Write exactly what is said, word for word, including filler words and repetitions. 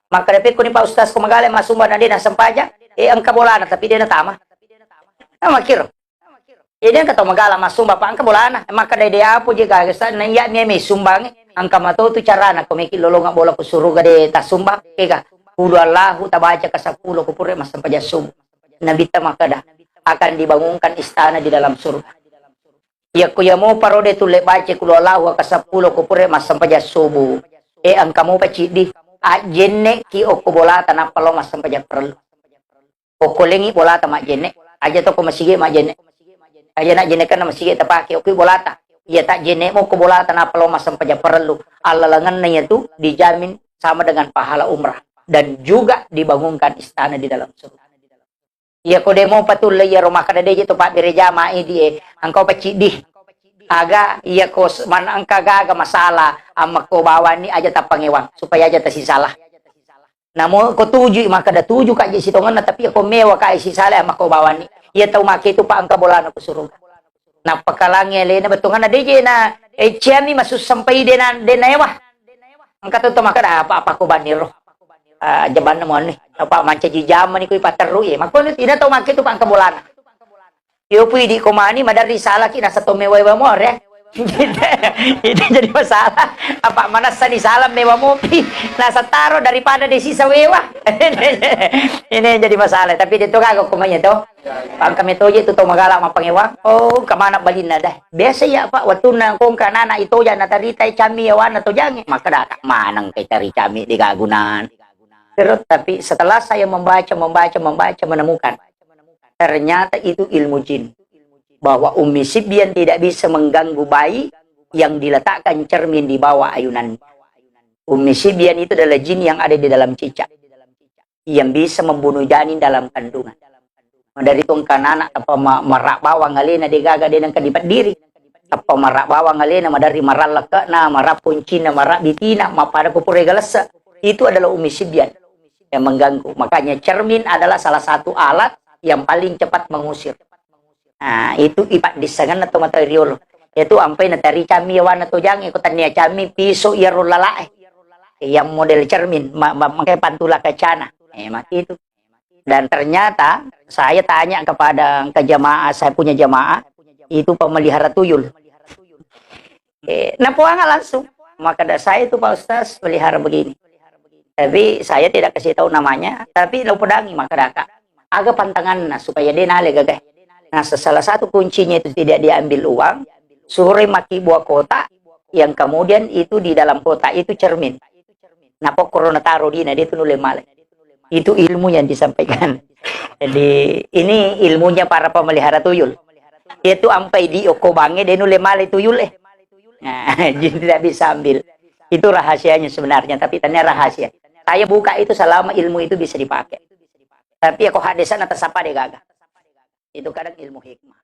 Makkeda, "Pekkoni Pak Ustaz ko magala massumba na de' nassempajang, eh, engka bolana tapi de' natama." Nah, makkiro. Jadi engka tau magala massumba, Pak, engka bolana. Makkeda, "De' apa je gaga sa, na iya mi mai sumbangi." Engka mato tu carana, ko meki lolonga bola ku suruga de' tassumba, ega. Kudu Allahu tabaca ka seppulo ko pura massempajang subuh. Nabitta makkeda, "Akan dibangunkan istana di dalam surga." Iyakko iya mopa ro de' tulle baca kulo Allahu ka seppulo ko pura massempajang subuh. Eh, engka mopa ciddi. Ajjenne' ki okko bolata nappa lao massempajang parellu. Okko lengi bolata majjenne'. Aja to ko masigi majjenne'. Aja na' jenne'kenna masigi tapake okko bolata. Iya tajjenne' mo okko bolata nappa lao massempajang parellu. Allalengenna iyatu dijamin sama dengan pahala umrah dan juga dibangunkan istana di dalam surga. Iya ko de' mopa tulle iyaro makkeda de' je to pabbere jama idi e, engka pa ciddi. Aga iya ko s-, man engka gaga masalah, ammakko bawanni aja tappangewang, supaya aja tasisala. Namo ko tuju i makkeda tuju ka je sitongenna, tapi iya ko mewa ka sisala ammakko bawanni. Iya tau make tu pa engka bolana ku suruga. Nappakalangi alena bettuanna de' je na, eh, ciami masussa mpai de' na, de' naewa. Engka to makkeda apa-apa ko banni ro. Ah, jabanna muanni. Apa mancaji jamani ko ipatterru e. Makko ina tau make tu pa engka bolana. Iyo pui di ko mani maderri salaki nasa to mewa-ewa muare. Itu jadi masalah. Apa manessa ni salah mewa mopi. Nasa taro daripada de' sisa wewa. Ini jadi masalah. Tapi de' to gaga ko manya to. Pangka metoje tu tau magala mappangewang. Oh, engka maneng balinna deh. Biasa iya, Pak, wettunna kongka anak-anak itojang natarita cami yawanna tojangnge. Makkeda ka maneng ke tari cami de' gaga gunana. Terus, tapi setelah saya membaca, membaca, membaca, menemukan ternyata itu ilmu jin. Bahwa Ummi Sibyan tidak bisa mengganggu bayi yang diletakkan cermin di bawah ayunan. Ummi Sibyan itu adalah jin yang ada di dalam cicak, yang bisa membunuh janin dalam kandungan. Maderri tu engka anak tappa ma-, marra bawang alena de' gaga de' nengka dipeddiri. Tappa marra bawang alena, maderri marra lekke'na, marra poncinna, marra bitina, mappada ko pura galesse. Itu adalah Ummi Sibyan yang mengganggu. Makanya cermin adalah salah satu alat yang paling cepat mengusir. Nah, itu ipaddissengenna to mata riolo. Itu ampai natari cami yawanna tojangnge, ko tania cami piso iyaro lala'e. Yang model cermin, ma-, ma-, makai pantula kacana. Eh, mak itu. Dan ternyata saya tanya kepada ke jamaah, saya punya jamaah, itu pemelihara tuyul. Eh, napoanga langsung. Makkeda saya itu, Pak Ustaz, pelihara begini. Tapi saya tidak kasih tahu namanya, tapi lo pedangi makkeda ka. Aga pantanganna supaya de' nale gaga. Nah, salah satu kuncinya itu tidak diambil uang, sure makkibua kotak, yang kemudian itu di dalam kotak itu cermin. Napokkoro nataro dina, de' tu nulle male. Itu ilmu yang disampaikan. Jadi, ini ilmunya para pemelihara tuyul. Itu ampai di okko bangnge de' nulle male tuyul e. Nah, jadi tidak bisa ambil. Itu rahasianya sebenarnya, tapi tania rahasia. Saya buka itu selama ilmu itu bisa dipakai. Tapi ya ko hadesana tasapa de' gaga. Itu kadang ilmu hikmah.